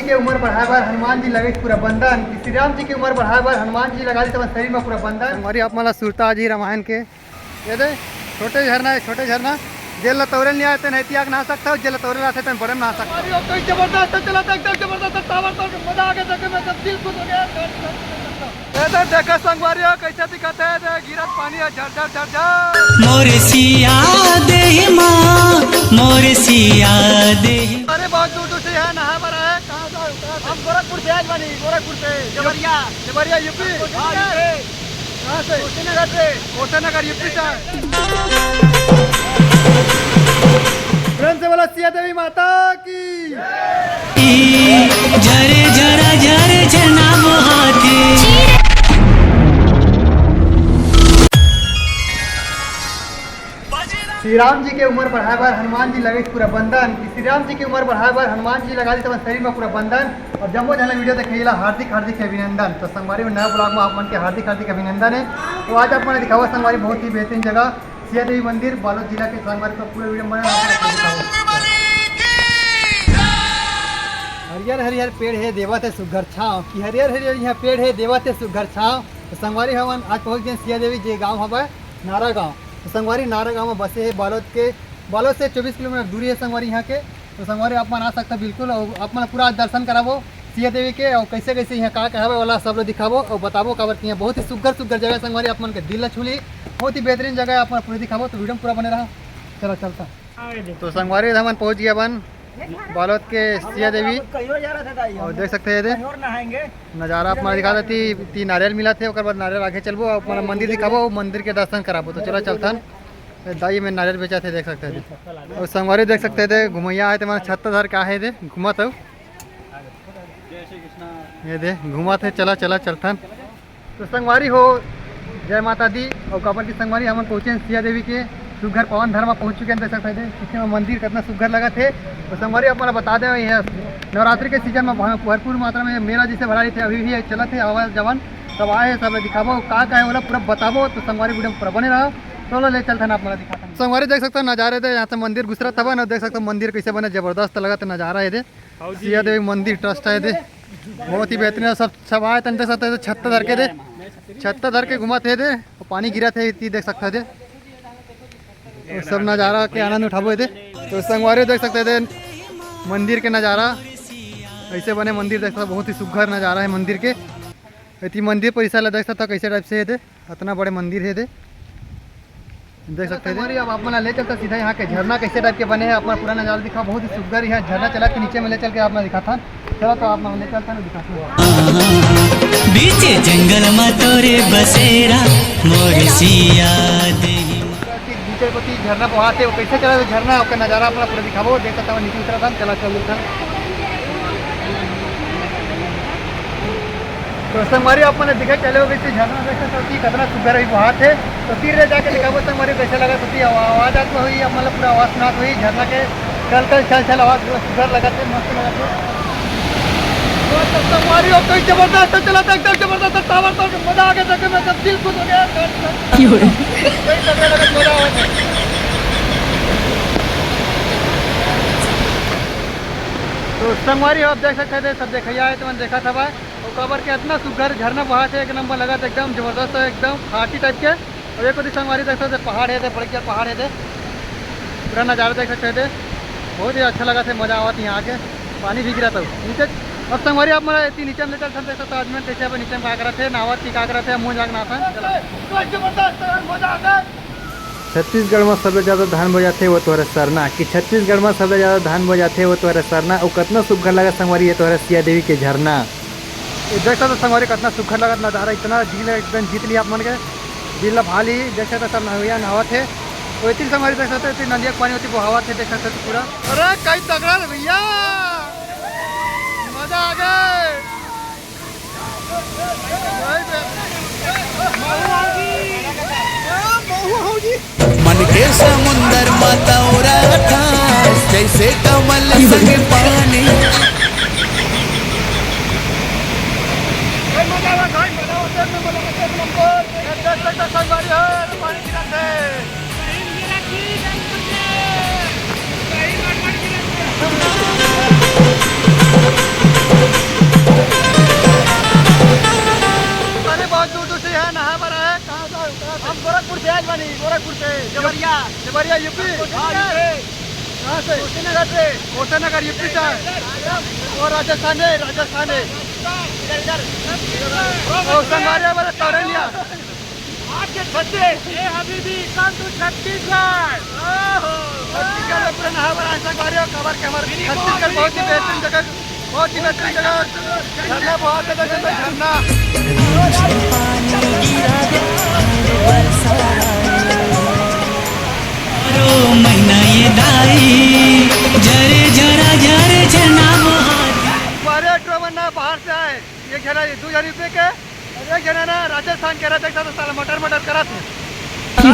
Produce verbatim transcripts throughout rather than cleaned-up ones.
के उम्र बढ़ाए बर हनुमान जी लगे पूरा बंदन, कि श्री राम जी के उम्र बढ़ाए बर हनुमान जी लगा दी अपन शरीर में पूरा बंदन। संगवारी, आप मन ला सुरता आज ही रामायण के, ये दे, छोटे झरना है, छोटे झरना। जेला तौरे नहीं आते नहीं तियाक नहा सकता हो, जेला तौरे आते तो बड़े नहा सकता हो। अरे, तो जबरदस्त चला था, एकदम जबरदस्त, ताबड़तोड़, मजा आ गया, देखे में एकदम दिल खुश हो गया। ये दे, देखा संगवारी हो, कैसे दिखत है, दे, गिरत पानी है, झरझर, झरझर। मोर सिया देहि माँ, मोर सिया देहि। अरे, बहुत दूर दूर से यहाँ नहा बर आए। कहाँ से आए हो? कहाँ से? हम गोरखपुर से आए बानी, गोरखपुर से, देवरिया। देवरिया, यूपी? हाँ, यूपी। कहाँ से? कुशीनगर से। कुशीनगर, यूपी से आए। प्रेम से बोला सिया देवी माता की। झरे झरा झरे झरना बोहाथे। श्री राम जी के उम्र बढ़ाए बर हनुमान जी लगे पूरा बंदन, कि श्री राम जी के उम्र बढ़ाए बर हनुमान जी लगा दी अपन शरीर में पूरा बंदन। और जम्मो झन वीडियो देखे ला हार्दिक हार्दिक अभिनंदन। तो संगवारी में नया ब्लॉग में आप मन के हार्दिक हार्दिक अभिनंदन है। तो आज आप मन दिखावा संगवारी बहुत ही बेहतरीन जगह सिया देवी मंदिर बालोद जिला के संगवारी, तो पूरा वीडियो में आप मन के दिखावा। हरियर हरियर पेड़ है देवत है सुघर छाँव, कि हरियर हरियर यहाँ पेड़ है देवत है सुघर छाँव। तो संगवारी हमन आज पहुँच गए सिया देवी जे गाँव हवय नारा गाँव। तो संगवारी नारा गाँव में बसे है बालोद के, बालोद से चौबीस किलोमीटर दूरी है संगवारी यहाँ के। तो संगवारी आप मन आ सकता बिल्कुल, और आप मन पूरा दर्शन कराबो सिया देवी के, और कैसे कैसे यहाँ का का हवय वाला सब लोग दिखाबो और बताबो, काबर कि यहाँ बहुत ही सुग्घर सुग्घर जगह है संगवारी, आप मन के दिल ला छू ली। बहुत ही बेहतरीन जगह है, आप मन पूरा दिखाबो, तो वीडियो में पूरा बने रहा। चलो चलता। तो संगवारी हमन पहुँच गया अपन बालोद के सिया देवी, और देख सकते हैं ये दे नज़ारा आप मन दिखा देती। ती नारियल मिला थे, ओकर बाद नारियल आगे चलबो, आप मन मंदिर दिखाबो, मंदिर के दर्शन कराबो। तो चलो चलथन। ए, दाई में नारियल बेचा थे, देख सकते हैं। और संगवारी देख सकते हैं, घुमैया आए थे, मैंने छत्ता धर के आहे थे, घुमा तो। ये दे, घुमा थे, चला, चला, चलथन। तो संगवारी हो, जय माता दी। और काबर की संगवारी, हमन पहुँचे हैं सिया देवी के सुघर पावन धर में पहुँच चुके हैं, देख सकते हैं। पीछे में मंदिर कितना सुघर लगा थे। तो संगवारी, आप मन बता दें, ये नवरात्रि के सीजन में भर-, भरपूर मात्रा में मेला जैसे भरा रही थे, अभी भी चलत है आवाजावन। सब आए हैं, सब दिखाबो, का का है बोला, पूरा बताबो। तो संगवारी, वीडियो में पूरा बने रहो। चलो ले चलते हैं, आप मन दिखाते हैं। संगवारी देख सकते हो नज़ारे थे, यहाँ से मंदिर घुसरत हवा ना, देख सकते हो मंदिर कैसे बने, जबरदस्त लगा था नज़ारा है दे। सिया देवी मंदिर ट्रस्ट है दे, बहुत ही बेहतरीन है। सब सब आए तन देख सकते थे, छत्ता धर के दे, छत्ता धर के घुमा थे दे, और पानी गिरा थे, इतनी देख सकते थे। तो सब नज़ारा के आनंद उठाबो दे। तो संगवारी देख सकते थे मंदिर के नज़ारा, ऐसे बने मंदिर देख सकते, बहुत ही सुघर नज़ारा है मंदिर के। इतनी मंदिर परिसर ला देख सकता कैसे टाइप से है दे, इतना बड़े मंदिर है दे, देख सकते हैं। संगवारी, अब आप मन ले चलता सीधा यहाँ के झरना कैसे टाइप के बने हैं, आप मन पूरा नज़ारा दिखा। बहुत ही सुंदर यहाँ झरना चला के नीचे में ले चल के आप मन दिखाता। चलो तो आप मन ले चलता ना दिखाता। बीचे जंगल मा तोरे बसेरा मोर सिया देही। बीचे कोती झरना बहात है, वो कैसे चला था झरना, आपका नज़ारा अपना पूरा दिखाबो। देख सकता हूँ नीचे उतरा था, चला चल उतरा। तो संगवारी, आप मन दिखे चले हो कि झरना देख सकते हो कि कितना सुंदर ही बहात है। तो तीर ले जाके दिखाबो संगवारी, कैसे लगा तो आवाज आत हुई, आप मतलब पूरा आवाज सुनात हुई झरना के, कल कल छल छल आवाज, पूरा सुंदर लगा थे, मस्त लगा थे। तो संगवारी, हो कोई जबरदस्त चला था, एकदम जबरदस्त, ताबड़तोड़, मजा आ गया, देखे में एकदम दिल खुश हो गया। क्यों रे? कोई लगा, लगा, मजा आवा था। तो संगवारी, आप देख सकते थे, सब देखैया है तो मैंने देखा था भाई। और काबर के इतना सुघर झरना बहात है, एक नंबर लगा था, एकदम जबरदस्त है, एकदम घाटी टाइप के। और एक ओती संगवारी देख सकते, पहाड़ है, बड़े क्या पहाड़ है, पूरा नज़ारा देख सकते थे। बहुत ही अच्छा लगा था, मज़ा आवा था यहाँ आके। पानी भी गिरा था नीचे। अब संगवारी, आप मेरा इतनी नीचे में लेकर देख सकते, आदमी कैसे अब नीचे में का करते, नहावत की का करते, मुँह जाग नहाता। जबरदस्त मज़ा आ गया। छत्तीसगढ़ में सबले ज्यादा धान बोए जाथे, वो तोहरा सरना। कि छत्तीसगढ़ में सबले ज्यादा धान बोए जाथे, वो तोहरा सरना। अउ कतना सुघर लगा संगवारी, ये तोहरा सिया देवी के झरना। ये देख सकते हो संगवारी, कितना सुघर लगा नजारा, इतना दिल एकदम जीत लिया आप मन के, दिल ला भा ली। देख सकते हो सब नहवैया नहावत हे, तो इतनी संगवारी देख सकते हो, इतनी नदिया के पानी होती बहावत हे, देख सकते हो पूरा। अरे कई तगड़ा रे भैया, मजा आ गए। मन के समुंदर म तौरा था, जैसे कमल संग पानी। देवरिया, यूपी। हाँ, यूपी। कहाँ से? कुशीनगर से। कुशीनगर, यूपी से है। वो राजस्थान है, राजस्थान है। इधर, इधर। वो संगवारी वाला तौरलिया। आज के छत्तीस। ए हबीबी, come to छत्तीसगढ़। छत्तीसगढ़ में पूरा नहा बना है संगवारी, खबर के हमारे छत्तीसगढ़ बहुत ही बेहतरीन जगह। बहुत ही बेहतरीन जगह, झरना बहुत ज्यादा जंगल झरना। रो महीना ये दाई, जरे जरा जरे जना मोहारी। अरे ड्रोन ना बाहर से आए, ये घेरा, ये दो हजार रुपये के, और एक जना ना राजस्थान के रहते तो साला मटर मटर करत है। ये,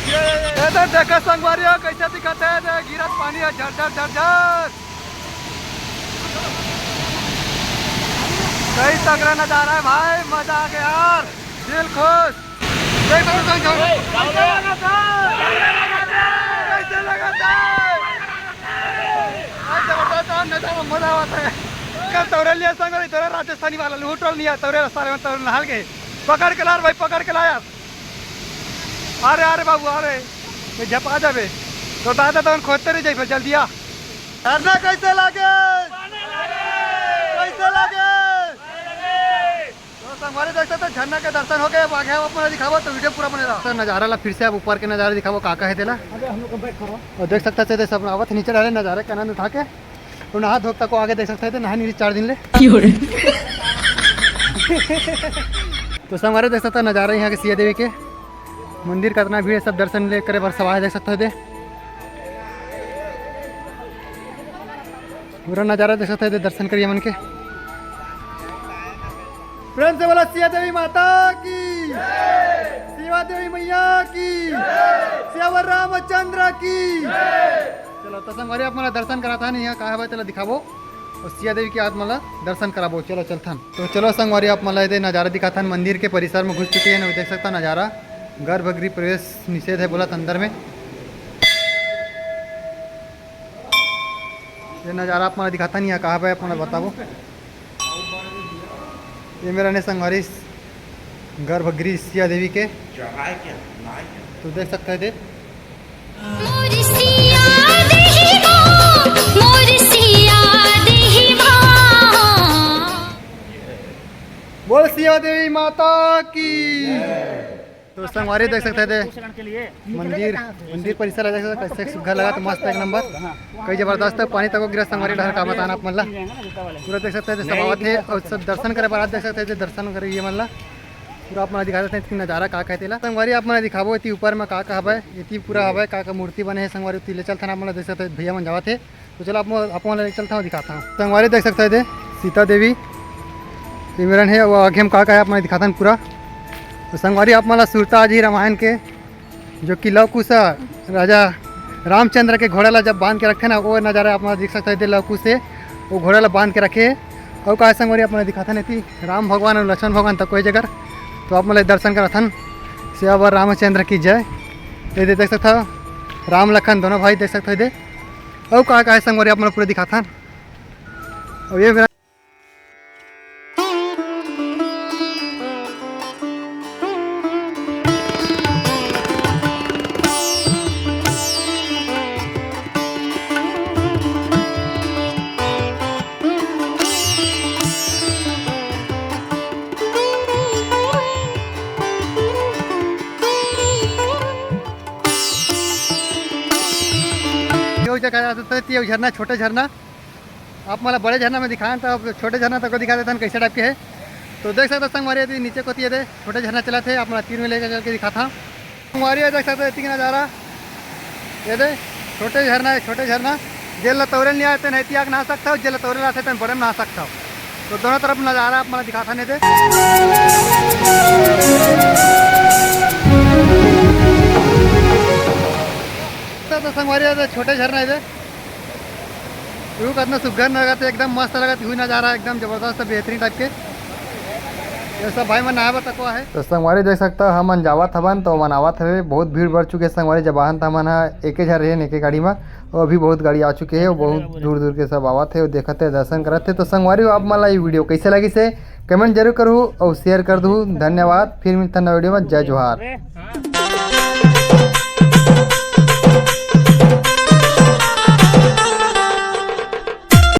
ये, ये तो देखा संगवारी हो, कैसे दिखाते हैं, गिरत पानी है, झर झर झर झर। सही तगड़ा नजारा है भाई, मजा आ गया यार, दिल खुश। देख सकते हो, कैसे लगा था? कैसे लगा था? आज जबरदस्त नजारा, मजा आवत है। कल तौरलिया संग, इधर राजस्थानी वाला लूटल नहीं आता, तौरे सारे में तौर नहाल गए। पकड़ के ला रे भाई, पकड़ के ला यार। अरे, अरे बाबू, अरे, ये झपा जाबे। तो दादा तो खोदते रह जाई, जल्दिया। झरना कैसे लागे? कैसे लागे? तो संगवारी देख सकते हो, झरना के दर्शन हो गए। अब आगे हम अपना दिखाबो तो वीडियो पूरा बने रहा। तो नजारा ला फिर से अब ऊपर के नजारा दिखाबो, का का है तेला। अबे हम लोग का बैक करो। और देख सकते हो, सब आवत नीचे डाले नजारे का आनंद उठा के। तो नहा धो तक आगे देख सकते हो, नहा नहीं चार दिन ले। तो संगवारी देख सकते हो, नजारा यहाँ के सिया देवी के मंदिर का इतना भीड़ है, सब दर्शन ले करे बर सब आए देख सकते हो दे। पूरा नजारा देख सकते हो दे, दर्शन करिए मन के। प्रेम से बोला सिया देवी माता की, सिया देवी मैया की, सियावर रामचंद्र की। चलो तो संगवारी आप मन ला दर्शन कराथन, यहाँ का हवय तेला दिखाबो और सिया देवी के आप मन ला दर्शन कराबो। चलो चलथन। तो चलो संगवारी आप मन ला एदे नजारा दिखाथन, मंदिर के परिसर में घुस चुके हैं, देख सकता नजारा। गर्भगृह प्रवेश निषेध है बोलत अंदर में। ये नजारा आप मन ला दिखाथन, यहाँ का हवय आप मन ला बताबो। ये मेर ने संगवारी गर्भगृह सिया देवी के। तो देख सकते हैं दे। मोर सिया देही माँ, मोर सिया देही माँ। बोल सिया देवी माता की। तो संगवारी देख सकते हैं दे, मंदिर, मंदिर परिसर ला देख सकते हैं, कैसे सुग्घर लगा, तो मस्त एक नंबर। कई जबरदस्त है, पानी तको गिरा संगवारी डहर का बताना आप मन ला। पूरा देख सकते हैं, सब आवत है और सब दर्शन करे बर आत देख सकते हैं, दर्शन करे ये मन ला। पूरा आप मन ला दिखा देते हैं, नजारा का कहते ला। संगवारी आप मन ला दिखाबो, एती ऊपर में का का हवय, एती पूरा हवय, का का मूर्ति बने है संगवारी, ओती ले चलथन आप मन ला देख सकते हैं, भैया मन जावत है। तो चलो आप मन, आप मन ला ले चलता हूँ, दिखाता हूँ। संगवारी देख सकते हैं दे, सीता देवी, ये मेरन है, वो आगे हम का का है आप मन ला दिखाथन पूरा। तो संगवारी आप मन ला सुरता आज ही रामायण के जो कि लव कुश ह राजा रामचंद्र के घोड़ा ला जब बांध के रखथे ना, वो नजारा आप मन देख सकते हैं, लव कुश से वो घोड़ा ला बांध के रखे हे। अउ का संगवारी आप मन दिखाथन एती राम भगवान अउ लक्ष्मण भगवान तक कोई जगह, तो आप मन दर्शन कराथन। सियावर रामचंद्र की जय। ये दे देख सकता राम लखन दोनों भाई देख सकते हैं दे। अउ का का है संगवारी आप मन पूरा दिखाथन। अउ ये मेरा ये जगह आ सकता है, ये झरना, छोटा झरना। आप मन ला बड़े झरना में दिखाएं, तो अब छोटे झरना तक को दिखा देथन, कैसे टाइप के है। तो देख सकते हो संगवारी, यदि नीचे कोती ये दे छोटे झरना चलत हे, आप मन ला तीर में लेकर चल के दिखाता हूँ। संगवारी, ये देख सकते हो, इतनी नज़ारा, ये दे छोटे झरना है, छोटे झरना। जेला तौरे नहीं आते, नहीं तियाक नहा सकता हो, जेला तौरे आते, तेन बड़े में नहा सकता हो। तो दोनों तरफ नज़ारा आप मन ला दिखाता नहीं दे। तो संगवारी, ये दे छोटे झरना है दे। रुख अतना सुग्घर लगत हे, एकदम मस्त लगत हुई नजारा, एकदम जबरदस्त, बेहतरीन टाइप के। ये सब भाई मन नहाए बर तको आहे। तो संगवारी देख सकता हो, हमन जावत हवन, तो हमन आवत हवे, बहुत भीड़ बढ़ चुके हे संगवारी। जब आहन त हमन ह एके झन रहे, एके गाड़ी में, और अभी बहुत गाड़ी आ चुके हे, और बहुत दूर दूर के सब आवत हे, और देखत हे, दर्शन करत हे। तो संगवारी, आप मन ला ये वीडियो कैसे लगिस हे, कमेंट जरूर करहू और शेयर कर दू। धन्यवाद, फिर मिलता नवा वीडियो में। जय जोहार।